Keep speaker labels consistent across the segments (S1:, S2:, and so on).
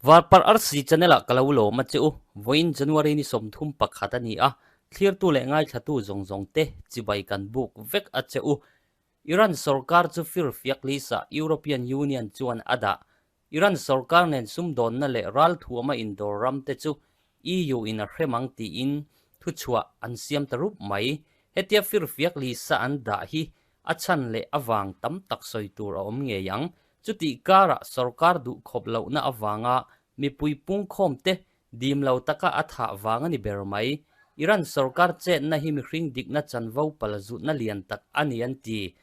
S1: Varparh RC channel ah ka lo lawm a che u. Vawiin January ni 31 a ni a, thlirtu leh ngaithlatu zawng zawng te chibai kan buk vek a che u. Iran sorkar chu fir fiak lisa European Union chuan a dah. Iran sorkar nen sumdawnna leh ralthuama indawr ram te chu EU in a hrem ang tiin thuchhuah an siam ta rup mai. Hetia fir fiak lisa an dah hi a chhan leh avang tam tak sawi tur a awm ngei ang. Chutih karah sorkar duhkhawp lohna avanga mipui pungkhawm te dim lo taka a thah vang a ni ber mai. Iran sorkar chetna hi mihring dikna chanvo palzutna lian tak a ni an ti.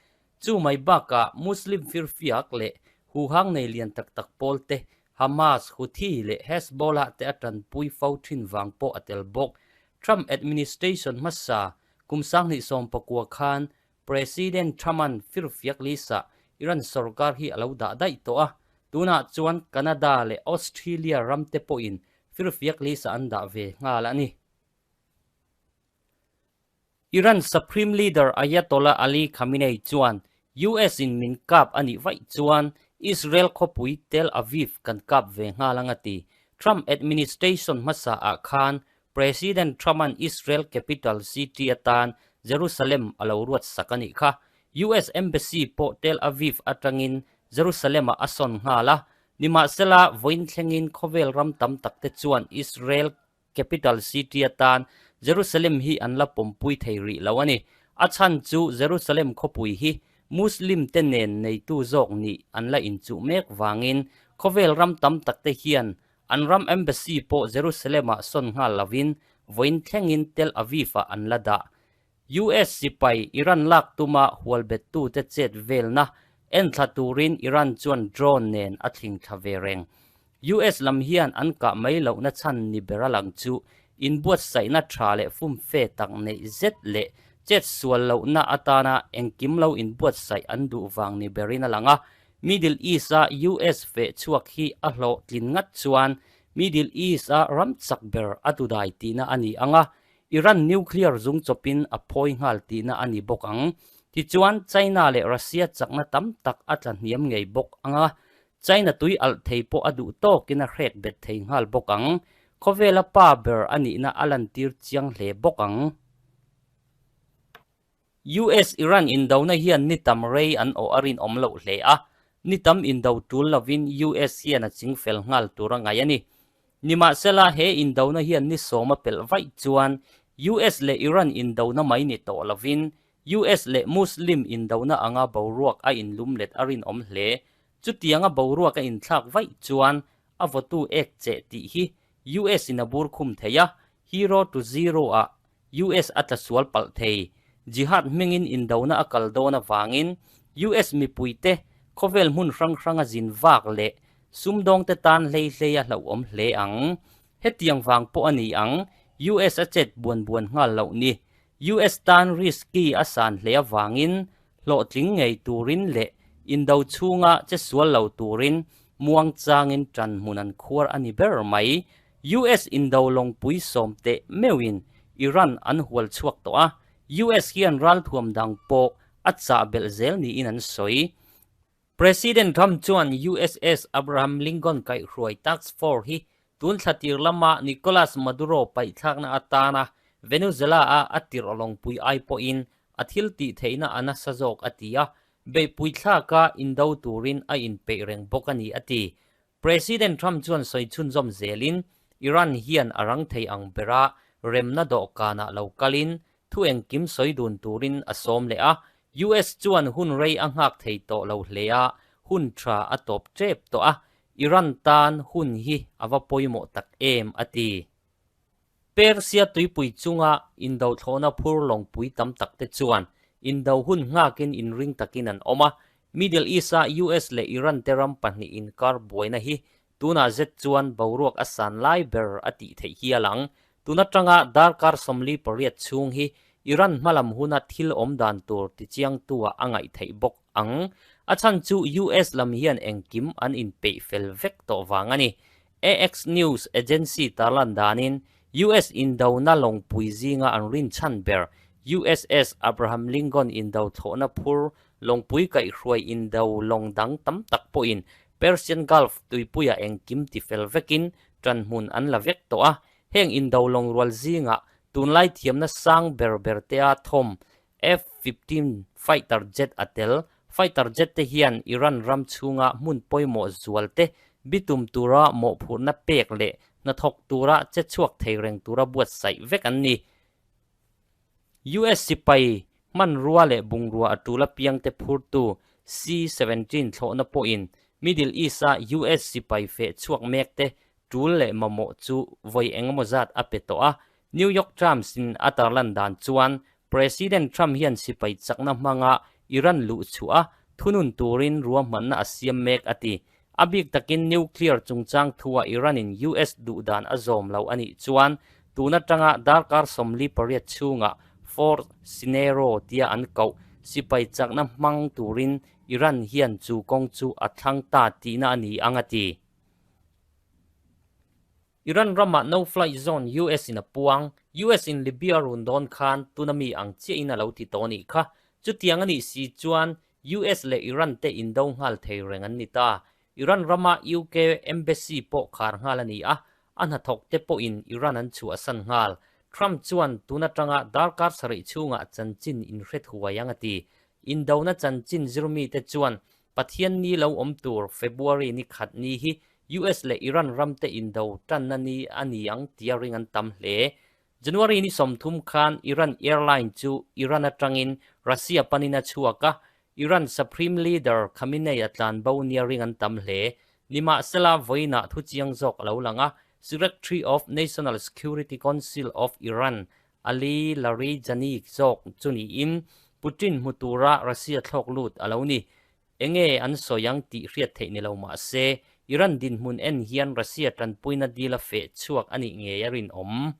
S1: Chu mai bakah Muslim firfiak leh huhang nei lian tak tak pawl te, Hamas, Houthi leh Hezbollah te a tanpui fo thin vang pawh a tel bawk. Trump administration hmasa kum 2019 khan President Trump-a'n firfiak list-ah Iran sorkar hi a lo dah daih tawh a, tunah chuan Canada leh Australia ramte pawhin firfiak list-ah an dah ve nghal a ni. Iran Supreme Leader Ayatollah Ali Khamenei chuan US-in min kap a nih vaih chuan Israel khawpui Tel Aviv kan kap ve nghal ang a ti. Trump administration hmasaah khan President Trump-a'n Israel capital city atan Jerusalem a lo ruat sak a nih kha. US Embassy pawh Tel Aviv atangin Jerusalem-ah a sawn nghal a. Nimahsela, vawiin thlengin khawvel ram tam takte chuan Israel capital city atan Jerusalem hi an la pawmpui thei rih lo a ni. A chhan chu Jerusalem khawpui hi Muslim te nen neitu zawk nih an la inchuh mek vangin khawvel ram tam takte hian An ram embassy pawh Jerusalem-ah sawn nghal lovin vawiin thlengin Tel Aviv-ah an la dah. US sipai Iran lak tuma hualbettute chet velna enthla turin Iran chuan drone nen a thling thla ve reng. US lam hian an kah mai lohna chhan ni ber a lang chu inbuatsaihna tha leh fumfe tak neih zet leh chet sual lohna atana engkim lo inbuatsaih an duh vang ni berin a lang a. Middle East-a US feh chhuak hi a hlawhtlin ngat chuan Middle East-a ram chak ber a tudai tihna a ni ang a, Iran nuclear zung chawpin a phawi nghal tihna a ni bawk ang. Tichuan, China leh Russia chakna tam tak a tla hniam ngei bawk ang a, China tui alh thei pawh a duh tawkin a hrek bet thei nghal bawk ang. Khawvela pa ber a nihna a lantir chiang hle bawk ang. US-Iran indona hian ni tam rei an awh a rinawm loh hle a, ni tam indo tul lovin US hian a chingfel nghal tur a ngaih a ni. Nimahsela, he indona hian ni sawm a pelh vaih chuan US leh Iran indona mai ni tawh lovin US leh Muslim indona anga boruak a inlumlet a rinawm hle. Chutianga boruak a inthlak vaih chuan a vawtu ek cheh tih hi US-in a bur khum thei a, hero to zero-ah US a tla sual palh thei. Jihad hmingin indona a kal dawn avangin US mipuite khawvel hmun hrang hranga zin vak leh sumdawngte tan hlei hlei a hlauhawm hle ang. Hetiang vang pawh a ni ang, US a chet buan buan nghal loh ni. US tan risky a san hle avangin hlawhtling ngei turin leh indo chhunga che sual lo turin muangchangin tan hmun an khuar a ni ber mai. US indo lawngpui sawm teh meuhin Iran an hual chhuak tawh a, US hian ralthuam dang pawh a chah belh zel niin an sawi. President Trump chuan USS Abraham Lincoln kaihhruai Task Force hi tun thla tir lama Nicolas Maduro paihthlakna atana Venezuela-a a tirh lawngpui ai pawhin a thil tih theihna a nasa zawk a ti a, beihpui thlaka indo turin a inpeih reng bawk a ni a ti. President Trump chuan sawi chhunzawm zelin Iran hian a rang thei ang bera remna dawhkanah lo kalin thu engkim sawi dun turin a sawm leh a, US chuan hun rei a nghak thei tawh lo hle a, hun tha a tawp tep tawh a, Iran tan hun hi a va pawimawh tak em a ti. Persia tuipui chunga indo thlawhna phur lawngpui tam tak te chuan indo hun nghakin inring takin an awm a, Middle East-a US leh Iran te ram pahnih inkar buaina hi tunah zet chuan boruak a san lai ber a tih theih hial ang. Tun atanga darkar 48 chhung hi Iran hmalam huna thil awm dan tur tichiangtu-ah a ngaih theih bawk ang. A chhan chu US lam hian engkim an inpeih fel vek tawh vang a ni. AX News agency tarlan danin US indona lawngpui zinga an rinchhan ber USS Abraham Lincoln indo thlawhna phur lawngpui kaihhruai indo lawng dang tam tak pawhin Persian Gulf tuipuia engkim tifel vekin ṭanhmun an la vek tawh a, heng indo lawngrual zingah tunlai thiamna sang ber ber tea thawm F-15 fighter jet a tel. Fighter jet te hian Iran ram chhunga hmun pawimawh zual te bitum tura mawhphurhna pek leh hnathawk tura che chhuak thei reng tura buatsaih vek an ni. US sipai hmanrua leh bungrua a tul apiangte phurtu C-17 thlawhna pawhin Middle East-a US sipai feh chhuak mekte tul leh mamawh chu vawi engemaw zat a pe tawh a. New York Times-in a tarlan dan chuan President Trump hian sipai chakna hmanga Iran luh chhuah a thunun turin ruahmanna a siam mek a ti. A bik takin nuclear chungchang thua Iran-in US duhdan a zawm lo a nih chuan tun atanga darkar 48 chhunga Fort Scenario tia an koh sipai chakna hmang turin Iran hian chu kawng chu a thlang ta tihna a ni ang a ti. Iran ramah no flight zone US in a puang. US in Libya run dawn khan tuna mi ang chiahin a lo ti tawh a nih kha. Chutiang a nih si chuan US leh Iran te indo nghal thei reng an ni ta. Iran rama UK Embassy pawh khar nghal a ni a, a hnathawk te pawhin Iran an chhuahsan nghal. Trump chuan tun atanga darkar sarih chhungah chanchin inhre thuai ang a ti. Indona chanchin zirmite chuan Pathian ni lo awm tur February ni khat ni hi US leh Iran ram te indo tanna ni a ni ang tia ring an tam hle. January ni 30 khan Iran airline chu Iran atangin Russia panin a chhuak a, Iran Supreme Leader Khamenei a tlan bo nia ring an tam hle. Nimahsela vawiinah thu chiang zawk a lo lang a, Secretary of National Security Council of Iran Ali Larijani zawk chu niin Putin hmu tura Russia thlawk lut a lo ni. Enge an sawi ang tih hriat theih ni lo mah se, Iran dinhmun en hian Russia tanpuina deal a feh chhuak a nih ngei a rinawm.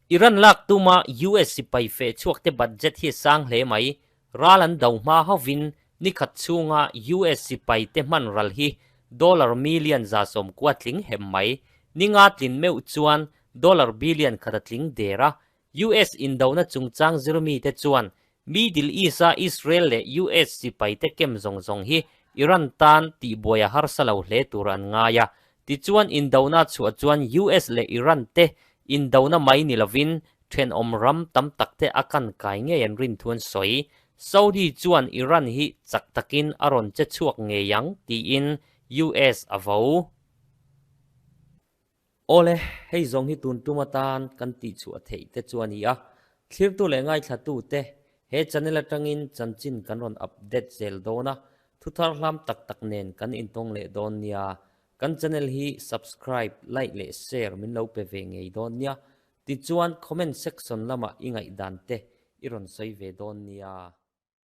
S1: Iran lak tuma US sipai feh chhuak te budget hi a sang hle mai. Ral an do hma hovin nikhat chhunga US sipai te hman ral hi dollar million 190 tling hem mai. Ni nga tlin meuh chuan dollar billion khat a tling der a. US indona chungchang zirmi te chuan Middle East-a Israel leh US sipai te kem zawng zawng hi Iran tan tihbuai a harsa lo hle tur an ngai a. Tichuan indona chhuah chuan US leh Iran te indona mai ni lovin thenawm ram tam tak te a kan kai ngei an rin thu an sawi. Saudi chuan Iran hi chak takin a rawn che chhuak ngei ang tiin US a vo. Awle, hei zawng hi tun tum atan kan tihchhuah theih te chu a ni a. Thlirtu leh ngaithlatute he channel atangin chanchin kan rawn update zel dawn a, thuthar hlam tak tak nen kan intawng leh dawn nia. Kan channel hi subscribe, like leh share min lo pe ve ngei dawn nia. Tichuan comment section lamah i ngaihdan te i rawn sawi ve dawn nia.